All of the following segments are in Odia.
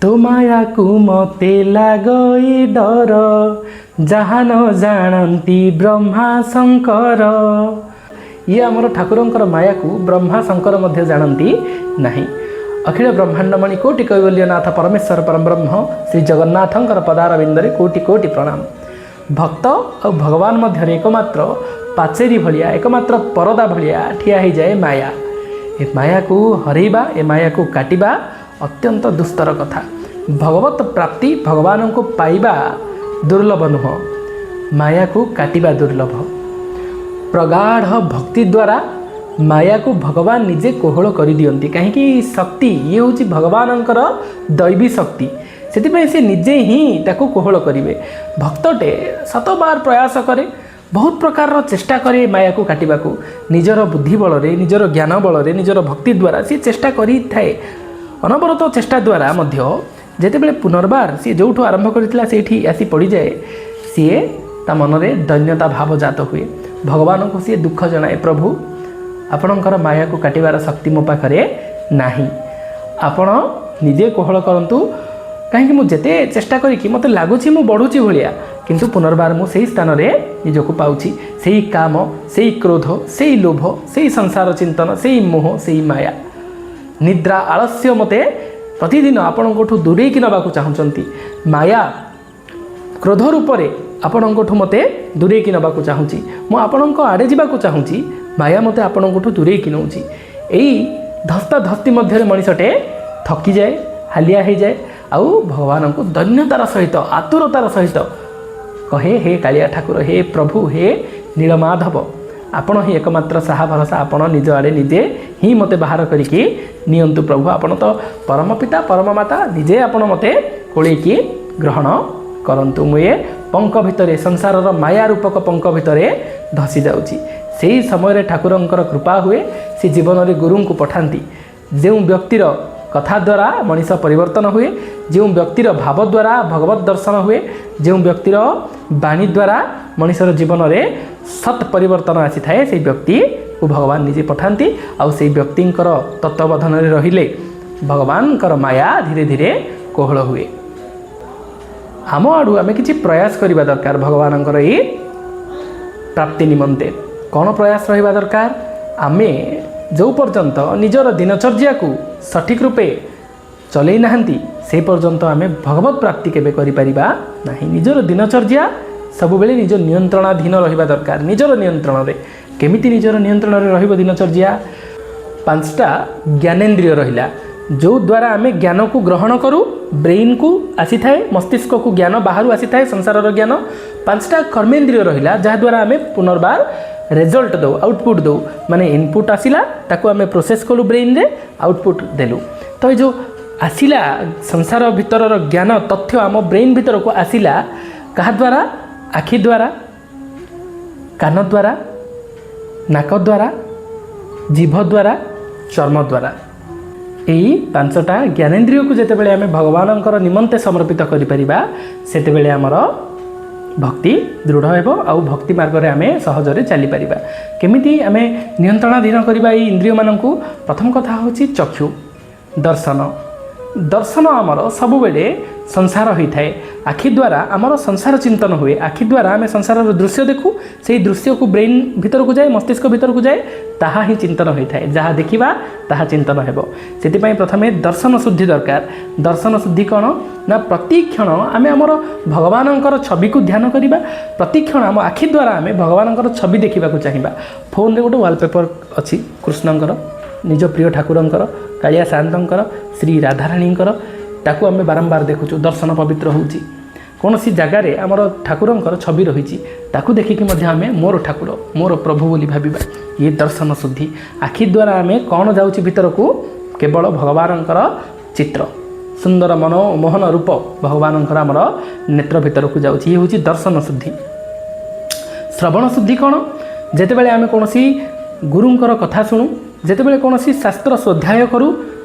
ତୋ ମାୟାକୁ ମତେ ଲାଗଇ ଡର, ଯାହା ନ ଜାଣନ୍ତି ବ୍ରହ୍ମା ଶଙ୍କର। ଇଏ ଆମର ଠାକୁରଙ୍କର ମାୟାକୁ ବ୍ରହ୍ମା ଶଙ୍କର ମଧ୍ୟ ଜାଣନ୍ତି ନାହିଁ। ଅଖିଳ ବ୍ରହ୍ମାଣ୍ଡମଣି କୋଟି କୈବଲ୍ୟନାଥ ପରମେଶ୍ୱର ପରମବ୍ରହ୍ମ ଶ୍ରୀ ଜଗନ୍ନାଥଙ୍କର ପଦାରବିନ୍ଦରେ କୋଟି କୋଟି ପ୍ରଣାମ। ଭକ୍ତ ଆଉ ଭଗବାନ ମଧ୍ୟରେ ଏକମାତ୍ର ପାଚେରୀ ଭଳିଆ, ଏକମାତ୍ର ପରଦା ଭଳିଆ ଠିଆ ହେଇଯାଏ ମାୟା। ଏ ମାୟାକୁ ହରେଇବା, ଏ ମାୟାକୁ କାଟିବା ଅତ୍ୟନ୍ତ ଦୁସ୍ତର କଥା। ଭଗବତ ପ୍ରାପ୍ତି, ଭଗବାନଙ୍କୁ ପାଇବା ଦୁର୍ଲଭ ନୁହଁ, ମାୟାକୁ କାଟିବା ଦୁର୍ଲଭ। ପ୍ରଗାଢ଼ ଭକ୍ତି ଦ୍ୱାରା ମାୟାକୁ ଭଗବାନ ନିଜେ କୋହଳ କରିଦିଅନ୍ତି। କାହିଁକି? ଶକ୍ତି ଇଏ ହେଉଛି ଭଗବାନଙ୍କର ଦୈବୀ ଶକ୍ତି, ସେଥିପାଇଁ ସେ ନିଜେ ହିଁ ତାକୁ କୋହଳ କରିବେ। ଭକ୍ତଟେ ଶତବାର ପ୍ରୟାସ କରେ, ବହୁତ ପ୍ରକାରର ଚେଷ୍ଟା କରେ ମାୟାକୁ କାଟିବାକୁ। ନିଜର ବୁଦ୍ଧି ବଳରେ, ନିଜର ଜ୍ଞାନ ବଳରେ, ନିଜର ଭକ୍ତି ଦ୍ୱାରା ସିଏ ଚେଷ୍ଟା କରିଥାଏ। ଅନବରତ ଚେଷ୍ଟା ଦ୍ୱାରା ମଧ୍ୟ ଯେତେବେଳେ ପୁନର୍ବାର ସିଏ ଯେଉଁଠୁ ଆରମ୍ଭ କରିଥିଲା ସେଇଠି ଆସି ପଡ଼ିଯାଏ, ସିଏ ତା ମନରେ ଦୈନ୍ୟତା ଭାବ ଜାତ ହୁଏ। ଭଗବାନଙ୍କୁ ସିଏ ଦୁଃଖ ଜଣାଏ, ପ୍ରଭୁ, ଆପଣଙ୍କର ମାୟାକୁ କାଟିବାର ଶକ୍ତି ମୋ ପାଖରେ ନାହିଁ, ଆପଣ ନିଜେ କୋହଳ କରନ୍ତୁ। କାହିଁକି ମୁଁ ଯେତେ ଚେଷ୍ଟା କରିକି ମୋତେ ଲାଗୁଛି ମୁଁ ବଢ଼ୁଛି ଭଳିଆ, କିନ୍ତୁ ପୁନର୍ବାର ମୁଁ ସେଇ ସ୍ଥାନରେ ନିଜକୁ ପାଉଛି। ସେଇ କାମ, ସେଇ କ୍ରୋଧ, ସେଇ ଲୋଭ, ସେଇ ସଂସାର ଚିନ୍ତନ, ସେଇ ମୋହ, ସେଇ ମାୟା, ନିଦ୍ରା, ଆଳସ୍ୟ ମୋତେ ପ୍ରତିଦିନ ଆପଣଙ୍କଠୁ ଦୂରେଇକି ନେବାକୁ ଚାହୁଁଛନ୍ତି। ମାୟା କ୍ରୋଧ ରୂପରେ ଆପଣଙ୍କଠୁ ମୋତେ ଦୂରେଇକି ନେବାକୁ ଚାହୁଁଛି। ମୁଁ ଆପଣଙ୍କ ଆଡ଼େ ଯିବାକୁ ଚାହୁଁଛି, ମାୟା ମୋତେ ଆପଣଙ୍କଠୁ ଦୂରେଇକି ନେଉଛି। ଏଇ ଧସ୍ତାଧସ୍ତି ମଧ୍ୟରେ ମଣିଷଟେ ଥକିଯାଏ, ହାଲିଆ ହେଇଯାଏ ଆଉ ଭଗବାନଙ୍କୁ ଦୈନ୍ୟତାର ସହିତ, ଆତୁରତାର ସହିତ କହେ, ହେ କାଳିଆ ଠାକୁର, ହେ ପ୍ରଭୁ, ହେ ନୀଳମାଧବ, ଆପଣ ହିଁ ଏକମାତ୍ର ସାହା ଭରସା। ଆପଣ ନିଜ ଆଡ଼େ ନିଜେ ହିଁ ମୋତେ ବାହାର କରିକି ନିଅନ୍ତୁ ପ୍ରଭୁ। ଆପଣ ତ ପରମ ପିତା, ପରମ ମାତା, ନିଜେ ଆପଣ ମୋତେ କୋଳେଇକି ଗ୍ରହଣ କରନ୍ତୁ। ମୁଁ ଏ ପଙ୍କ ଭିତରେ, ସଂସାରର ମାୟା ରୂପକ ପଙ୍କ ଭିତରେ ଧସି ଯାଉଛି। ସେଇ ସମୟରେ ଠାକୁରଙ୍କର କୃପା ହୁଏ। ସେ ଜୀବନରେ ଗୁରୁଙ୍କୁ ପଠାନ୍ତି, ଯେଉଁ ବ୍ୟକ୍ତିର କଥା ଦ୍ୱାରା ମଣିଷ ପରିବର୍ତ୍ତନ ହୁଏ, ଯେଉଁ ବ୍ୟକ୍ତିର ଭାବ ଦ୍ୱାରା ଭଗବତ ଦର୍ଶନ ହୁଏ, ଯେଉଁ ବ୍ୟକ୍ତିର ବାଣୀ ଦ୍ୱାରା ମଣିଷର ଜୀବନରେ ସତ୍ ପରିବର୍ତ୍ତନ ଆସିଥାଏ, ସେଇ ବ୍ୟକ୍ତିକୁ ଭଗବାନ ନିଜେ ପଠାନ୍ତି। ଆଉ ସେଇ ବ୍ୟକ୍ତିଙ୍କର ତତ୍ତ୍ୱାବଧାନରେ ରହିଲେ ଭଗବାନଙ୍କର ମାୟା ଧୀରେ ଧୀରେ କୋହଳ ହୁଏ। ଆମ ଆଡ଼ୁ ଆମେ କିଛି ପ୍ରୟାସ କରିବା ଦରକାର ଭଗବାନଙ୍କର ଏଇ ପ୍ରାପ୍ତି ନିମନ୍ତେ। କ'ଣ ପ୍ରୟାସ ରହିବା ଦରକାର? ଆମେ ଯେଉଁ ପର୍ଯ୍ୟନ୍ତ ନିଜର ଦିନଚର୍ଯ୍ୟାକୁ ସଠିକ୍ ରୂପେ ଚଲେଇ ନାହାନ୍ତି, ସେ ପର୍ଯ୍ୟନ୍ତ ଆମେ ଭଗବତ ପ୍ରାପ୍ତି କେବେ କରିପାରିବା ନାହିଁ। ନିଜର ଦିନଚର୍ଯ୍ୟା ସବୁବେଳେ ନିଜ ନିୟନ୍ତ୍ରଣାଧୀନ ରହିବା ଦରକାର। ନିଜର ନିୟନ୍ତ୍ରଣରେ। କେମିତି ନିଜର ନିୟନ୍ତ୍ରଣରେ ରହିବ ଦିନଚର୍ଯ୍ୟା? ପାଞ୍ଚଟା ଜ୍ଞାନେନ୍ଦ୍ରିୟ ରହିଲା, ଯେଉଁ ଦ୍ୱାରା ଆମେ ଜ୍ଞାନକୁ ଗ୍ରହଣ କରୁ। ବ୍ରେନ୍କୁ ଆସିଥାଏ, ମସ୍ତିଷ୍କକୁ ଜ୍ଞାନ ବାହାରୁ ଆସିଥାଏ, ସଂସାରର ଜ୍ଞାନ। ପାଞ୍ଚଟା କର୍ମେନ୍ଦ୍ରିୟ ରହିଲା, ଯାହାଦ୍ୱାରା ଆମେ ପୁନର୍ବାର ରେଜଲ୍ଟ ଦେଉ, ଆଉଟପୁଟ୍ ଦେଉ। ମାନେ ଇନପୁଟ୍ ଆସିଲା, ତାକୁ ଆମେ ପ୍ରୋସେସ୍ କଲୁ ବ୍ରେନ୍ରେ, ଆଉଟପୁଟ୍ ଦେଲୁ। ତ ଏ ଯେଉଁ ଆସିଲା ସଂସାର ଭିତରର ଜ୍ଞାନ ତଥ୍ୟ ଆମ ବ୍ରେନ୍ ଭିତରକୁ ଆସିଲା କାହା ଦ୍ୱାରା? ଆଖି ଦ୍ୱାରା, କାନ ଦ୍ୱାରା, ନାକ ଦ୍ୱାରା, ଜିଭ ଦ୍ୱାରା, ଚର୍ମ ଦ୍ୱାରା। ଏଇ ପାଞ୍ଚଟା ଜ୍ଞାନେନ୍ଦ୍ରିୟକୁ ଯେତେବେଳେ ଆମେ ଭଗବାନଙ୍କର ନିମନ୍ତେ ସମର୍ପିତ କରିପାରିବା, ସେତେବେଳେ ଆମର ଭକ୍ତି ଦୃଢ଼ ହେବ ଆଉ ଭକ୍ତି ମାର୍ଗରେ ଆମେ ସହଜରେ ଚାଲିପାରିବା। କେମିତି ଆମେ ନିୟନ୍ତ୍ରଣାଧୀନ କରିବା ଏଇ ଇନ୍ଦ୍ରିୟମାନଙ୍କୁ? ପ୍ରଥମ କଥା ହେଉଛି ଚକ୍ଷୁ ଦର୍ଶନ। ଦର୍ଶନ ଆମର ସବୁବେଳେ ସଂସାର ହୋଇଥାଏ। ଆଖି ଦ୍ୱାରା ଆମର ସଂସାର ଚିନ୍ତନ ହୁଏ। ଆଖି ଦ୍ୱାରା ଆମେ ସଂସାରର ଦୃଶ୍ୟ ଦେଖୁ, ସେଇ ଦୃଶ୍ୟକୁ ବ୍ରେନ୍ ଭିତରକୁ ଯାଏ, ମସ୍ତିଷ୍କ ଭିତରକୁ ଯାଏ, ତାହା ହିଁ ଚିନ୍ତନ ହୋଇଥାଏ। ଯାହା ଦେଖିବା ତାହା ଚିନ୍ତନ ହେବ। ସେଥିପାଇଁ ପ୍ରଥମେ ଦର୍ଶନ ଶୁଦ୍ଧି ଦରକାର। ଦର୍ଶନ ଶୁଦ୍ଧି କ'ଣ ନା ପ୍ରତିକ୍ଷଣ ଆମେ ଆମର ଭଗବାନଙ୍କର ଛବିକୁ ଧ୍ୟାନ କରିବା। ପ୍ରତିକ୍ଷଣ ଆମ ଆଖି ଦ୍ୱାରା ଆମେ ଭଗବାନଙ୍କର ଛବି ଦେଖିବାକୁ ଚାହିଁବା। ଫୋନ୍ରେ ଗୋଟେ ୱାଲପେପର ଅଛି କୃଷ୍ଣଙ୍କର, ନିଜ ପ୍ରିୟ ଠାକୁରଙ୍କର, କାଳିଆ ସାଆନ୍ତଙ୍କର, ଶ୍ରୀ ରାଧାରାଣୀଙ୍କର। ତାକୁ ଆମେ ବାରମ୍ବାର ଦେଖୁଛୁ, ଦର୍ଶନ ପବିତ୍ର ହେଉଛି। କୌଣସି ଜାଗାରେ ଆମର ଠାକୁରଙ୍କର ଛବି ରହିଛି, ତାକୁ ଦେଖିକି ମଧ୍ୟ ଆମେ ମୋର ଠାକୁର, ମୋର ପ୍ରଭୁ ବୋଲି ଭାବିବା। ଇଏ ଦର୍ଶନ ଶୁଦ୍ଧି। ଆଖି ଦ୍ୱାରା ଆମେ କ'ଣ ଯାଉଛି ଭିତରକୁ? କେବଳ ଭଗବାନଙ୍କର ଚିତ୍ର, ସୁନ୍ଦର ମନୋମୋହନ ରୂପ ଭଗବାନଙ୍କର ଆମର ନେତ୍ର ଭିତରକୁ ଯାଉଛି। ଇଏ ହେଉଛି ଦର୍ଶନ ଶୁଦ୍ଧି। ଶ୍ରବଣ ଶୁଦ୍ଧି କ'ଣ? ଯେତେବେଳେ ଆମେ କୌଣସି ଗୁରୁଙ୍କର କଥା ଶୁଣୁ, ଯେତେବେଳେ କୌଣସି ଶାସ୍ତ୍ର ସ୍ୱାଧ୍ୟାୟ କରୁ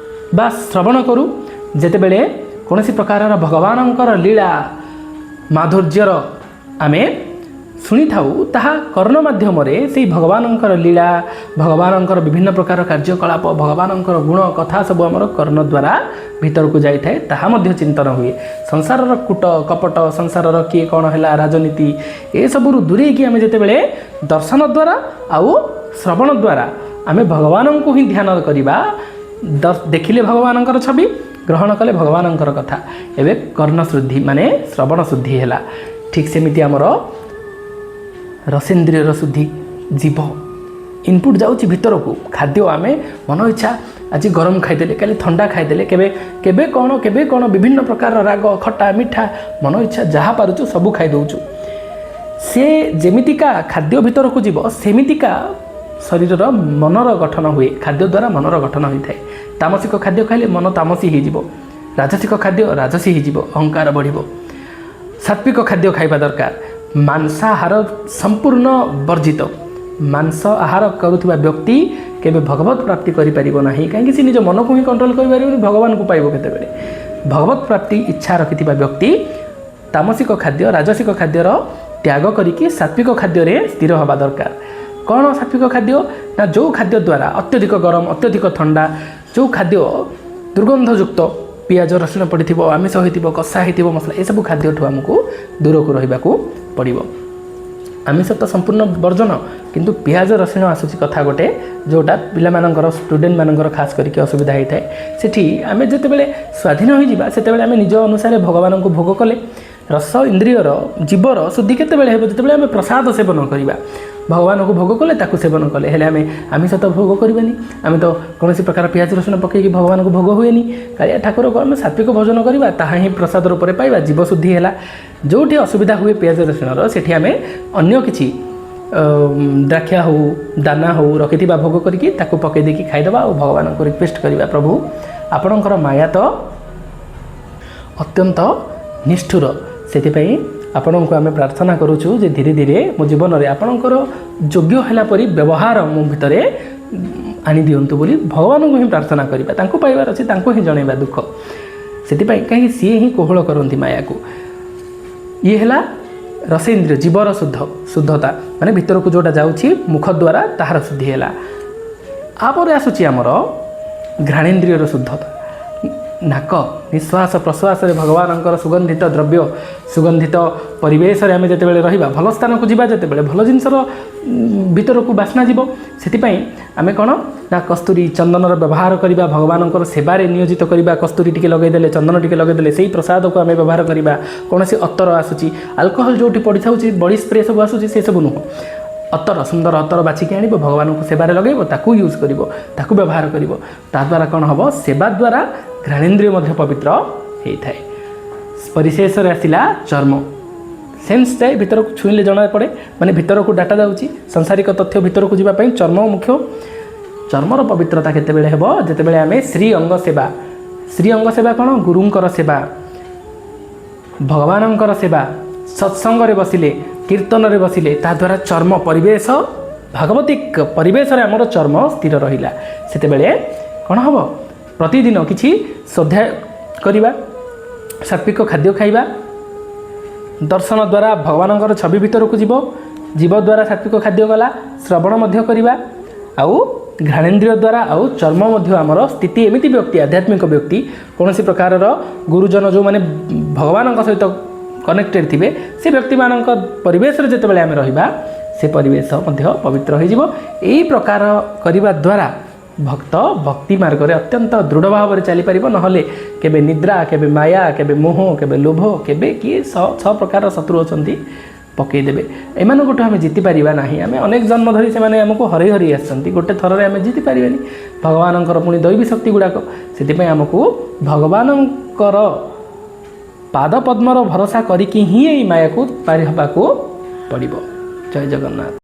ବା ଶ୍ରବଣ କରୁ, ଯେତେବେଳେ କୌଣସି ପ୍ରକାରର ଭଗବାନଙ୍କର ଲୀଳା ମାଧୁର୍ଯ୍ୟର ଆମେ ଶୁଣିଥାଉ, ତାହା କର୍ଣ୍ଣ ମାଧ୍ୟମରେ ସେଇ ଭଗବାନଙ୍କର ଲୀଳା, ଭଗବାନଙ୍କର ବିଭିନ୍ନ ପ୍ରକାର କାର୍ଯ୍ୟକଳାପ, ଭଗବାନଙ୍କର ଗୁଣ କଥା ସବୁ ଆମର କର୍ଣ୍ଣ ଦ୍ୱାରା ଭିତରକୁ ଯାଇଥାଏ। ତାହା ମଧ୍ୟ ଚିନ୍ତନ ହୁଏ। ସଂସାରର କୂଟ କପଟ, ସଂସାରର କିଏ କ'ଣ ହେଲା, ରାଜନୀତି, ଏସବୁରୁ ଦୂରେଇକି ଆମେ ଯେତେବେଳେ ଦର୍ଶନ ଦ୍ୱାରା ଆଉ ଶ୍ରବଣ ଦ୍ୱାରା ଆମେ ଭଗବାନଙ୍କୁ ହିଁ ଧ୍ୟାନ କରିବା, ଦେଖିଲେ ଭଗବାନଙ୍କର ଛବି, ଗ୍ରହଣ କଲେ ଭଗବାନଙ୍କର କଥା, ଏବେ କର୍ଣ୍ଣ ଶୁଦ୍ଧି ମାନେ ଶ୍ରବଣ ଶୁଦ୍ଧି ହେଲା। ଠିକ୍ ସେମିତି ଆମର ରସେନ୍ଦ୍ରିୟର ଶୁଦ୍ଧି। ଜିଭ ଇନପୁଟ୍ ଯାଉଛି ଭିତରକୁ। ଖାଦ୍ୟ ଆମେ ମନ ଇଚ୍ଛା ଆଜି ଗରମ ଖାଇଦେଲେ, କାଲି ଥଣ୍ଡା ଖାଇଦେଲେ, କେବେ କେବେ କ'ଣ, କେବେ କ'ଣ, ବିଭିନ୍ନ ପ୍ରକାରର ରାଗ, ଖଟା, ମିଠା, ମନ ଇଚ୍ଛା ଯାହା ପାରୁଛୁ ସବୁ ଖାଇଦେଉଛୁ। ସେ ଯେମିତିକା ଖାଦ୍ୟ ଭିତରକୁ ଯିବ, ସେମିତିକା ଶରୀରର ମନର ଗଠନ ହୁଏ। ଖାଦ୍ୟ ଦ୍ୱାରା ମନର ଗଠନ ହୋଇଥାଏ। ତାମସିକ ଖାଦ୍ୟ ଖାଇଲେ ମନ ତାମସୀ ହେଇଯିବ, ରାଜସିକ ଖାଦ୍ୟ ରାଜସୀ ହେଇଯିବ, ଅହଙ୍କାର ବଢ଼ିବ। ସାତ୍ବିକ ଖାଦ୍ୟ ଖାଇବା ଦରକାର। ମାଂସାହାର ସମ୍ପୂର୍ଣ୍ଣ ବର୍ଜିତ। ମାଂସ ଆହାର କରୁଥିବା ବ୍ୟକ୍ତି କେବେ ଭଗବତ ପ୍ରାପ୍ତି କରିପାରିବ ନାହିଁ। କାହିଁକି? ସେ ନିଜ ମନକୁ ହିଁ କଣ୍ଟ୍ରୋଲ କରିପାରିବନି, ଭଗବାନଙ୍କୁ ପାଇବ କେତେବେଳେ? ଭଗବତ ପ୍ରାପ୍ତି ଇଚ୍ଛା ରଖିଥିବା ବ୍ୟକ୍ତି ତାମସିକ ଖାଦ୍ୟ, ରାଜସିକ ଖାଦ୍ୟର ତ୍ୟାଗ କରିକି ସାତ୍ବିକ ଖାଦ୍ୟରେ ସ୍ଥିର ହେବା ଦରକାର। କ'ଣ ସାତ୍ବିକ ଖାଦ୍ୟ ନା, ଯେଉଁ ଖାଦ୍ୟ ଦ୍ୱାରା ଅତ୍ୟଧିକ ଗରମ, ଅତ୍ୟଧିକ ଥଣ୍ଡା, ଯେଉଁ ଖାଦ୍ୟ ଦୁର୍ଗନ୍ଧଯୁକ୍ତ, ପିଆଜ ରସୁଣ ପଡ଼ିଥିବ, ଆମିଷ ହୋଇଥିବ, କଷା ହେଇଥିବ, ମସଲା, ଏସବୁ ଖାଦ୍ୟଠୁ ଆମକୁ ଦୂରକୁ ରହିବାକୁ ପଡ଼ିବ। ଆମିଷ ତ ସମ୍ପୂର୍ଣ୍ଣ ବର୍ଜନ, କିନ୍ତୁ ପିଆଜ ରସୁଣ ଆସୁଛି କଥା ଗୋଟେ, ଯେଉଁଟା ପିଲାମାନଙ୍କର, ଷ୍ଟୁଡେଣ୍ଟମାନଙ୍କର ଖାସ୍ କରିକି ଅସୁବିଧା ହେଇଥାଏ। ସେଠି ଆମେ ଯେତେବେଳେ ସ୍ୱାଧୀନ ହୋଇଯିବା, ସେତେବେଳେ ଆମେ ନିଜ ଅନୁସାରେ ଭଗବାନଙ୍କୁ ଭୋଗ କଲେ। ରସ ଇନ୍ଦ୍ରିୟର, ଜୀବର ଶୁଦ୍ଧି କେତେବେଳେ ହେବ? ଯେତେବେଳେ ଆମେ ପ୍ରସାଦ ସେବନ କରିବା, ଭଗବାନଙ୍କୁ ଭୋଗ କଲେ, ତାକୁ ସେବନ କଲେ। ହେଲେ ଆମେ ଆମିଷ ତ ଭୋଗ କରିବାନି, ଆମେ ତ କୌଣସି ପ୍ରକାର ପିଆଜ ରସୁଣ ପକାଇକି ଭଗବାନଙ୍କୁ ଭୋଗ ହୁଏନି। କାଳିଆ ଠାକୁରକୁ ଆମେ ସାତ୍ବିକ ଭୋଜନ କରିବା, ତାହା ହିଁ ପ୍ରସାଦ ରୂପରେ ପାଇବା। ଜୀବ ଶୁଦ୍ଧି ହେଲା। ଯେଉଁଠି ଅସୁବିଧା ହୁଏ ପିଆଜ ରସୁଣର, ସେଠି ଆମେ ଅନ୍ୟ କିଛି ଦ୍ରାକ୍ଷା ହଉ, ଦାନା ହଉ, ରଖିଥିବା ଭୋଗ କରିକି ତାକୁ ପକାଇ ଦେଇକି ଖାଇଦେବା ଆଉ ଭଗବାନଙ୍କୁ ରିକ୍ୱେଷ୍ଟ କରିବା, ପ୍ରଭୁ, ଆପଣଙ୍କର ମାୟା ତ ଅତ୍ୟନ୍ତ ନିଷ୍ଠୁର, ସେଥିପାଇଁ ଆପଣଙ୍କୁ ଆମେ ପ୍ରାର୍ଥନା କରୁଛୁ ଯେ ଧୀରେ ଧୀରେ ମୋ ଜୀବନରେ ଆପଣଙ୍କର ଯୋଗ୍ୟ ହେଲା ପରି ବ୍ୟବହାର ମୋ ଭିତରେ ଆଣିଦିଅନ୍ତୁ ବୋଲି ଭଗବାନଙ୍କୁ ହିଁ ପ୍ରାର୍ଥନା କରିବା। ତାଙ୍କୁ ପାଇବାର ଅଛି, ତାଙ୍କୁ ହିଁ ଜଣାଇବା ଦୁଃଖ। ସେଥିପାଇଁ କାହିଁକି ସିଏ ହିଁ କୋହଳ କରନ୍ତି ମାୟାକୁ। ଇଏ ହେଲା ରସେନ୍ଦ୍ରିୟ ଜୀବର ଶୁଦ୍ଧତା, ମାନେ ଭିତରକୁ ଯେଉଁଟା ଯାଉଛି ମୁଖ ଦ୍ୱାରା, ତାହାର ଶୁଦ୍ଧି ହେଲା। ତାପରେ ଆସୁଛି ଆମର ଘ୍ରାଣେନ୍ଦ୍ରିୟର ଶୁଦ୍ଧତା। ନାକ ନିଶ୍ୱାସ ପ୍ରଶ୍ୱାସରେ ଭଗବାନଙ୍କର ସୁଗନ୍ଧିତ ଦ୍ରବ୍ୟ, ସୁଗନ୍ଧିତ ପରିବେଶରେ ଆମେ ଯେତେବେଳେ ରହିବା, ଭଲ ସ୍ଥାନକୁ ଯିବା ଯେତେବେଳେ, ଭଲ ଜିନିଷର ଭିତରକୁ ବାସ୍ନା ଯିବ। ସେଥିପାଇଁ ଆମେ କ'ଣ ନା କସ୍ତୁରୀ ଚନ୍ଦନର ବ୍ୟବହାର କରିବା, ଭଗବାନଙ୍କର ସେବାରେ ନିୟୋଜିତ କରିବା। କସ୍ତୁରୀ ଟିକେ ଲଗାଇଦେଲେ, ଚନ୍ଦନ ଟିକେ ଲଗାଇଦେଲେ, ସେଇ ପ୍ରସାଦକୁ ଆମେ ବ୍ୟବହାର କରିବା। କୌଣସି ଅତର ଆସୁଛି, ଆଲକୋହଲ ଯେଉଁଠି ପଡ଼ିଥାଉଛି, ବଡ଼ି ସ୍ପ୍ରେ ସବୁ ଆସୁଛି, ସେସବୁ ନୁହଁ। ଅତର, ସୁନ୍ଦର ଅତର ବାଛିକି ଆଣିବ, ଭଗବାନଙ୍କୁ ସେବାରେ ଲଗାଇବ, ତାକୁ ୟୁଜ୍ କରିବ, ତାକୁ ବ୍ୟବହାର କରିବ। ତାଦ୍ୱାରା କ'ଣ ହେବ? ସେବା ଦ୍ୱାରା ଘ୍ରାଣେନ୍ଦ୍ରିୟ ମଧ୍ୟ ପବିତ୍ର ହେଇଥାଏ। ପରିଶେଷରେ ଆସିଲା ଚର୍ମ। ସେନ୍ସ ଯାଏ ଭିତରକୁ, ଛୁଇଁଲେ ଜଣାପଡ଼େ, ମାନେ ଭିତରକୁ ଡାଟା ଯାଉଛି। ସାଂସାରିକ ତଥ୍ୟ ଭିତରକୁ ଯିବା ପାଇଁ ଚର୍ମ ମୁଖ୍ୟ। ଚର୍ମର ପବିତ୍ରତା କେତେବେଳେ ହେବ? ଯେତେବେଳେ ଆମେ ଶ୍ରୀ ଅଙ୍ଗ ସେବା। ଶ୍ରୀ ଅଙ୍ଗ ସେବା କ'ଣ? ଗୁରୁଙ୍କର ସେବା, ଭଗବାନଙ୍କର ସେବା, ସତ୍ସଙ୍ଗରେ ବସିଲେ, କୀର୍ତ୍ତନରେ ବସିଲେ, ତାଦ୍ୱାରା ଚର୍ମ ପରିବେଶ, ଭାଗବତିକ ପରିବେଶରେ ଆମର ଚର୍ମ ସ୍ଥିର ରହିଲା। ସେତେବେଳେ କ'ଣ ହେବ? ପ୍ରତିଦିନ କିଛି ସ୍ୱାଧ୍ୟାୟ କରିବା, ସାତ୍ବିକ ଖାଦ୍ୟ ଖାଇବା, ଦର୍ଶନ ଦ୍ୱାରା ଭଗବାନଙ୍କର ଛବି ଭିତରକୁ ଯିବ, ଜୀବ ଦ୍ୱାରା ସାତ୍ବିକ ଖାଦ୍ୟ ଗଲା, ଶ୍ରବଣ ମଧ୍ୟ କରିବା, ଆଉ ଘ୍ରାଣେନ୍ଦ୍ରିୟ ଦ୍ୱାରା ଆଉ ଚର୍ମ ମଧ୍ୟ ଆମର ସ୍ଥିତି। ଏମିତି ବ୍ୟକ୍ତି, ଆଧ୍ୟାତ୍ମିକ ବ୍ୟକ୍ତି, କୌଣସି ପ୍ରକାରର ଗୁରୁଜନ, ଯେଉଁମାନେ ଭଗବାନଙ୍କ ସହିତ କନେକ୍ଟେଡ଼ ଥିବେ, ସେ ବ୍ୟକ୍ତିମାନଙ୍କ ପରିବେଶରେ ଯେତେବେଳେ ଆମେ ରହିବା, ସେ ପରିବେଶ ମଧ୍ୟ ପବିତ୍ର ହୋଇଯିବ। ଏଇ ପ୍ରକାର କରିବା ଦ୍ୱାରା ଭକ୍ତ ଭକ୍ତି ମାର୍ଗରେ ଅତ୍ୟନ୍ତ ଦୃଢ଼ ଭାବରେ ଚାଲିପାରିବ। ନହେଲେ କେବେ ନିଦ୍ରା, କେବେ ମାୟା, କେବେ ମୋହ, କେବେ ଲୋଭ, କେବେ କିଏ, ଛଅ ପ୍ରକାରର ଶତ୍ରୁ ଅଛନ୍ତି, ପକାଇଦେବେ। ଏମାନଙ୍କଠୁ ଆମେ ଜିତିପାରିବା ନାହିଁ। ଆମେ ଅନେକ ଜନ୍ମ ଧରି ସେମାନେ ଆମକୁ ହରେଇ ହରେଇ ଆସିଛନ୍ତି। ଗୋଟେ ଥରରେ ଆମେ ଜିତିପାରିବାନି। ଭଗବାନଙ୍କର ପୁଣି ଦୈବୀ ଶକ୍ତି ଗୁଡ଼ାକ। ସେଥିପାଇଁ ଆମକୁ ଭଗବାନଙ୍କର ପାଦପଦ୍ମର ଭରସା କରିକି ହିଁ ଏଇ ମାୟାକୁ ପାରି ହେବାକୁ ପଡ଼ିବ। ଜୟ ଜଗନ୍ନାଥ।